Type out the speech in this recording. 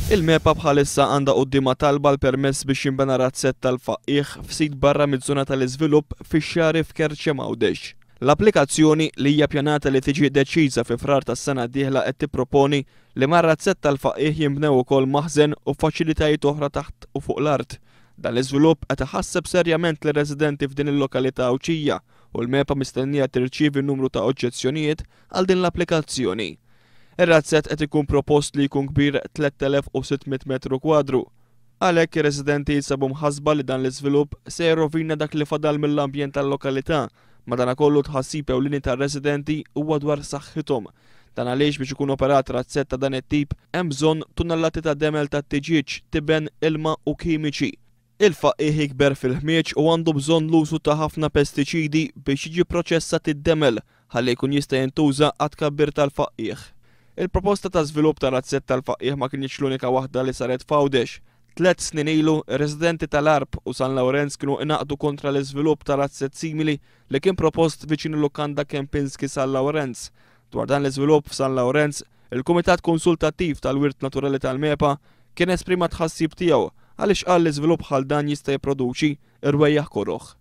Il-MEPA bħalissa għandha quddiemha talba għal permess biex jinbena razzett tal-faqqiegħ f'sit barra miż-żona tal-iżvilupp fix-Xagħri f'Kerċem Għawdex. L-applikazzjoni, li hija pjanata li tiġi deċiża fi Frar tas-sena d-dieħla qed tipproponi li mar-razzett tal-faqqiegħ jinbnew ukoll maħżen u faċilitajiet oħra taħt u fuq l-art. Dan l-iżvilupp qed iħasseb serjament lir-residenti f'din il-lokalità Għawdxija u l-MEPA mistennija tirċievi numru ta' oġġezzjonijiet għal din l-applikazzjoni. Ir-razzett qed ikun propost li jkun kbir 3,600 metru kwadru. Għalhekk ir-residenti jinsabu mħassba li dan l-iżvilupp se jirrovina dak li fadal mill-ambjent tal-lokalità. Madanakollu t-tħassib ewlieni tar-residenti huwa dwar saħħithom. Dan għaliex biex ikun operat razzett ta' dan it-tip hemm bżonn tunnellati ta' demel tat-tiġieġ, tiben, ilma u kimiċi. Il-faqqiegħ jikber fil-ħmieġ u għandu bżonn l-użu ta' ħafna pestiċidi biex jiġi pproċessat id-demel ħalli jkun jista' jintuża għat-tkabbir tal-faqqiegħ. Il-proposta ta' żvilupp ta' razzett tal-faqqiegħ ma kinitx l-unika waħda li saret f'Għawdex. Tlett snin ilu, ir-residenti tal-Għarb u San Lawrenz kienu ingħaqdu kontra l-iżvilupp ta' razzett simili li kien propost viċin il-lukanda Kempinski San Lawrenz. Dwar dan l-iżvilupp f'San Lawrenz, il-Kumitat Konsultattiv tal-Wirt Naturali tal-MEPA kien esprima t-tħassib tiegħu għaliex qal li żvilupp bħal dan jista' jipproduċi rwejjaħ koroh.